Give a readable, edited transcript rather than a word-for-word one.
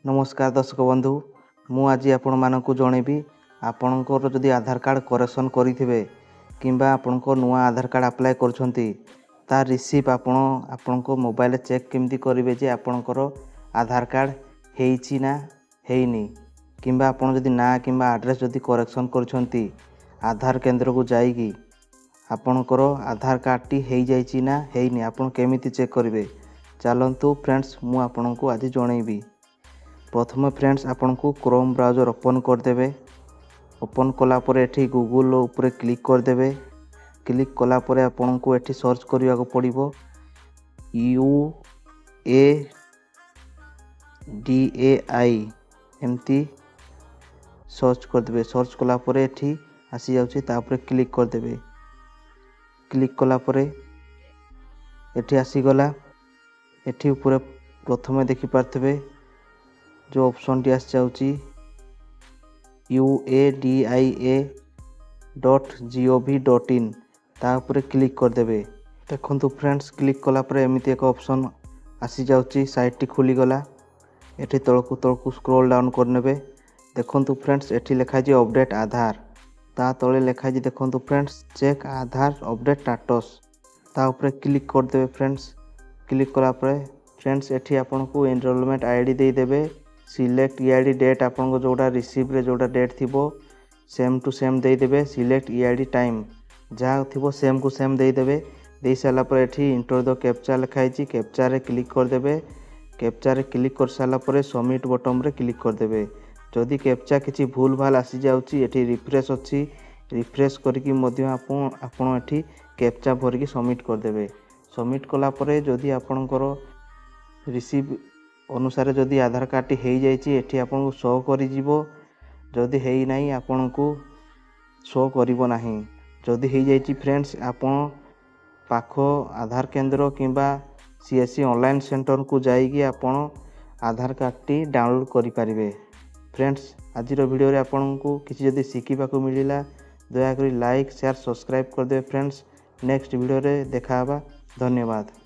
ନମସ୍କାର ଦର୍ଶକ ବନ୍ଧୁ, ମୁଁ ଆଜି ଆପଣମାନଙ୍କୁ ଜଣେଇବି, ଆପଣଙ୍କର ଯଦି ଆଧାର କାର୍ଡ଼ କରେକ୍ସନ୍ କରିଥିବେ କିମ୍ବା ଆପଣଙ୍କ ନୂଆ ଆଧାର କାର୍ଡ଼ ଆପ୍ଲାଏ କରୁଛନ୍ତି, ତା ରିସିପ୍ଟ ଆପଣ ଆପଣଙ୍କ ମୋବାଇଲରେ ଚେକ୍ କେମିତି କରିବେ ଯେ ଆପଣଙ୍କର ଆଧାର କାର୍ଡ଼ ହେଇଛି ନା ହେଇନି, କିମ୍ବା ଆପଣ ଯଦି ନାଁ କିମ୍ବା ଆଡ୍ରେସ୍ ଯଦି କରେକ୍ସନ୍ କରିଛନ୍ତି ଆଧାର କେନ୍ଦ୍ରକୁ ଯାଇକି, ଆପଣଙ୍କର ଆଧାର କାର୍ଡ଼ଟି ହେଇଯାଇଛି ନା ହେଇନି, ଆପଣ କେମିତି ଚେକ୍ କରିବେ? ଚାଲନ୍ତୁ ଫ୍ରେଣ୍ଡସ୍, ମୁଁ ଆପଣଙ୍କୁ ଆଜି ଜଣେଇବି। ପ୍ରଥମେ ଫ୍ରେଣ୍ଡସ୍, ଆପଣଙ୍କୁ କ୍ରୋମ୍ ବ୍ରାଉଜର୍ ଓପନ୍ କରିଦେବେ। ଓପନ୍ କଲା ପରେ ଏଠି ଗୁଗୁଲ୍ ଉପରେ କ୍ଲିକ୍ କରିଦେବେ। କ୍ଲିକ୍ କଲା ପରେ ଆପଣଙ୍କୁ ଏଠି ସର୍ଚ୍ଚ କରିବାକୁ ପଡ଼ିବ UADAI। ଏମିତି ସର୍ଚ୍ଚ କରିଦେବେ। ସର୍ଚ୍ଚ କଲା ପରେ ଏଠି ଆସିଯାଉଛି, ତାପରେ କ୍ଲିକ୍ କରିଦେବେ। କ୍ଲିକ୍ କଲା ପରେ ଏଠି ଆସିଗଲା। ଏଠି ଉପରେ ପ୍ରଥମେ ଦେଖିପାରୁଥିବେ ଯେଉଁ ଅପସନ୍ଟି ଆସିଯାଉଛି, uadia.gov.in, ତା ଉପରେ କ୍ଲିକ୍ କରିଦେବେ। ଦେଖନ୍ତୁ ଫ୍ରେଣ୍ଡସ୍, କ୍ଲିକ୍ କଲା ପରେ ଏମିତି ଏକ ଅପସନ୍ ଆସିଯାଉଛି, ସାଇଟ୍ଟି ଖୋଲିଗଲା। ଏଠି ତଳକୁ ତଳକୁ ସ୍କ୍ରୋଲ୍ ଡାଉନ୍ କରିନେବେ। ଦେଖନ୍ତୁ ଫ୍ରେଣ୍ଡସ୍, ଏଠି ଲେଖା ହେଇଛି ଅପଡ଼େଟ୍ ଆଧାର, ତା ତଳେ ଲେଖା ହେଇଛି, ଦେଖନ୍ତୁ ଫ୍ରେଣ୍ଡସ୍, ଚେକ୍ ଆଧାର ଅପଡ଼େଟ୍ ଷ୍ଟାଟସ୍। ତା ଉପରେ କ୍ଲିକ୍ କରିଦେବେ ଫ୍ରେଣ୍ଡସ୍। କ୍ଲିକ୍ କଲା ପରେ ଫ୍ରେଣ୍ଡସ୍, ଏଠି ଆପଣଙ୍କୁ ଏନରୋଲମେଣ୍ଟ ID ଦେଇଦେବେ। ସିଲେକ୍ଟ EID date, ଆପଣଙ୍କ ଯେଉଁଟା ରିସିପ୍ଟରେ ଯେଉଁଟା ଡେଟ୍ ଥିବ, ସେମ୍ ଟୁ ସେମ୍ ଦେଇଦେବେ। ସିଲେକ୍ଟ EID time, ଯାହା ଥିବ ସେମ୍କୁ ସେମ୍ ଦେଇଦେବେ। ଦେଇସାରିଲା ପରେ ଏଠି ଏଣ୍ଟର ଦ କ୍ୟାପଚା ଲେଖା ହେଇଛି, କ୍ୟାପଚାରେ କ୍ଲିକ୍ କରିଦେବେ। କ୍ୟାପଚାରେ କ୍ଲିକ୍ କରିସାରିଲା ପରେ ସବମିଟ୍ ବଟନ୍ରେ କ୍ଲିକ୍ କରିଦେବେ। ଯଦି କ୍ୟାପଚା କିଛି ଭୁଲ ଭାଲ ଆସିଯାଉଛି, ଏଠି ରିଫ୍ରେଶ୍ ଅଛି, ରିଫ୍ରେଶ୍ କରିକି ମଧ୍ୟ ଆପଣ ଏଠି କ୍ୟାପଚା ଭରିକି ସବମିଟ୍ କରିଦେବେ। ସବମିଟ୍ କଲା ପରେ ଯଦି ଆପଣଙ୍କର ରିସିପ୍ଟ ଅନୁସାରେ ଯଦି ଆଧାର କାର୍ଡ଼ଟି ହେଇଯାଇଛି, ଏଠି ଆପଣଙ୍କୁ ଶୋ କରିଯିବ। ଯଦି ହେଇନାହିଁ, ଆପଣଙ୍କୁ ଶୋ କରିବ ନାହିଁ। ଯଦି ହେଇଯାଇଛି ଫ୍ରେଣ୍ଡସ୍, ଆପଣ ପାଖ ଆଧାର କେନ୍ଦ୍ର କିମ୍ବା CSC online ସେଣ୍ଟରକୁ ଯାଇକି ଆପଣ ଆଧାର କାର୍ଡ଼ଟି ଡାଉନଲୋଡ଼୍ କରିପାରିବେ। ଫ୍ରେଣ୍ଡସ୍, ଆଜିର ଭିଡ଼ିଓରେ ଆପଣଙ୍କୁ କିଛି ଯଦି ଶିଖିବାକୁ ମିଳିଲା, ଦୟାକରି ଲାଇକ୍, ସେୟାର, ସବସ୍କ୍ରାଇବ୍ କରିଦେବେ। ଫ୍ରେଣ୍ଡସ୍, ନେକ୍ସଟ ଭିଡ଼ିଓରେ ଦେଖା ହେବା। ଧନ୍ୟବାଦ।